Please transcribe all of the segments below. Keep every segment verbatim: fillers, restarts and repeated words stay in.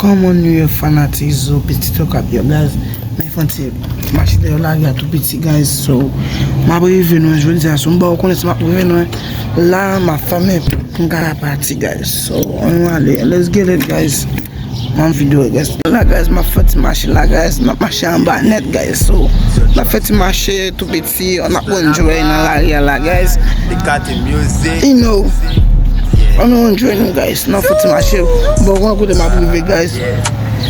Kòman nou ye fanatik Zo Piti Tokap yo, guys? Men fè yon ti mache dèyè lari a tou piti, guys. So, m ap rive nou jodi a. So, m ba w konnen si m ap rive nou. La, m ap fèmen pou m ka pati, guys. So, ann ale. Let's get it, guys. Nan videyo, guys. La, guys, m ap fè ti mache la, guys. M ap mache anba nèt, guys. So, m ap fè ti mache tou piti. N ap enjoy nan lari a la, guys. You know. Ann enjoy nou, guys. N ap fè ti mache. Bon, w konnen kote m ap rive, guys.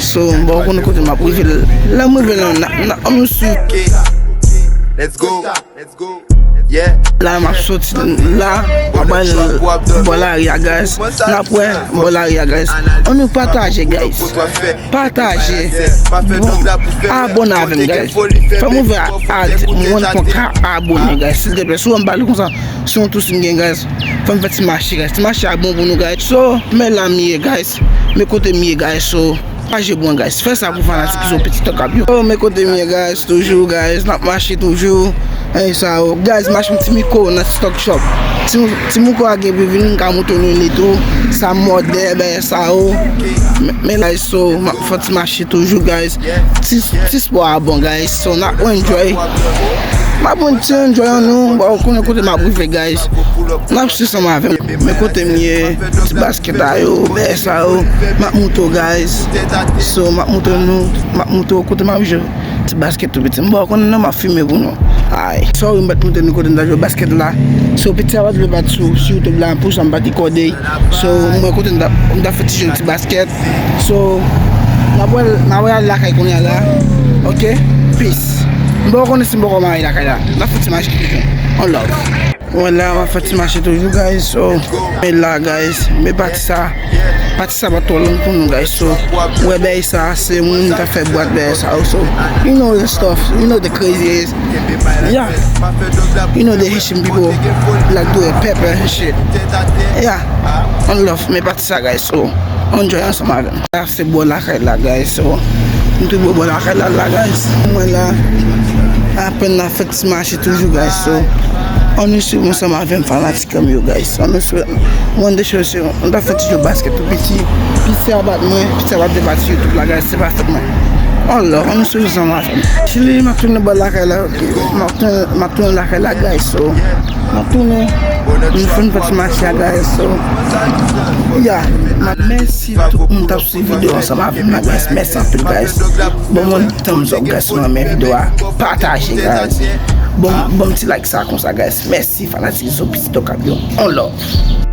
So, bon, w konnen kote m ap rive. Lè m rive la, n a, n a, ann swiv. Let's go. Let's go. Yeah. La, m ap soti la, m ap al bò lari a, guys. N ap wè bò lari a, guys. Ann nou pataje, guys. Pataje. Bon, abòne avè m, guys. Fè m ouvè a, a, mwen pran ka abòne, guys. Silteplè, si w wè m pale konsa, se yon tou si m gen, guys. Fè m fè ti mache, guys. Ti mache a bon pou nou, guys. So, men la m ye, guys. Men kote m ye, guys. So, pataje bon, guys. Fè sa pou fanatik Zo Piti Tokap yo. So, men kote m ye, guys. Toujou, guys. N ap mache toujou. Ey, sa yo. Guys, m achte yon ti mikwo nan Stock Shop. Ti, ti mikwo a gen pou vin, m ka montre nou li tou. Sa mòdèl, bagay sa yo. Men, men la, so, m ap fè ti mache toujou, guys. Ti, ti spò a bon, guys. So, n ap enjoy. M ap pran ti enjoy an nou. Bon, w konnen kote m ap rive, guys. N ap swiv ansanm avè m. Men kote m ye, ti basket a yo, bagay sa yo. M ap montre w, guys. So, m ap montre nou, m ap montre w kote m ap jwe. Ti basket tou piti. M ba w konnen non, m ap filme pou nou. Ay. Sorry, m pa t montre nou kote m ta jwe basket la. So, piti a pa t vle bat sou, sou YouTube la, pou sa m pa t rekòde. So, mwen kote m ta, m ta fè ti jwe ti basket. So, n ap wè, n ap wè al lakay kounye a la. Ok? Peace. M ba w konnen si m poko mare lakay la. N ap fè ti mache toujou. On love. Mwen la, m ap fè ti mache toujou, guys. So, men la, guys. Men pati sa. Pati sa pa twò long pou nou, guys. So, wè bagay sa, se moun ki ta fè bwat bagay sa. So, you know the stuff. You know the crazy is. Yeah. You know the Haitian people like to eat pepper and shit. Yeah. On love. Men pati sa, guys. So, enjoy ansanm avè m. Sa se bò lakay la, guys. So, m tou bò lakay la, la, guys. Mwen la, apèn n ap fè ti mache toujou, guys. So, ann nou swiv ansanm avè m, fanatik yo, guys. Ann nou swiv. One day show, show. M ta fè ti jwe basket tou piti. Piti a bat mwen, piti a bat de bat sou YouTube la, guys. Se pa fèt mwen. Oh Lord, ann nou swiv ansanm avè m. Chili, m ap tounen bò lakay la. M ap tounen, m ap tounen lakay la, guys. So, m ap tounen. M fin fè ti mache a, guys. So, yeah. M ap mèsi tout moun k ap swiv videyo ansanm avè m la, guys. Mèsi anpil, guys. Bon, mwen thumbs up, guys, si w renmen videyo a. Pataje, guys. Bon, bon ti like sa konsa, guys. Mèsi, fanatik Zo Piti Tokap yo. On love.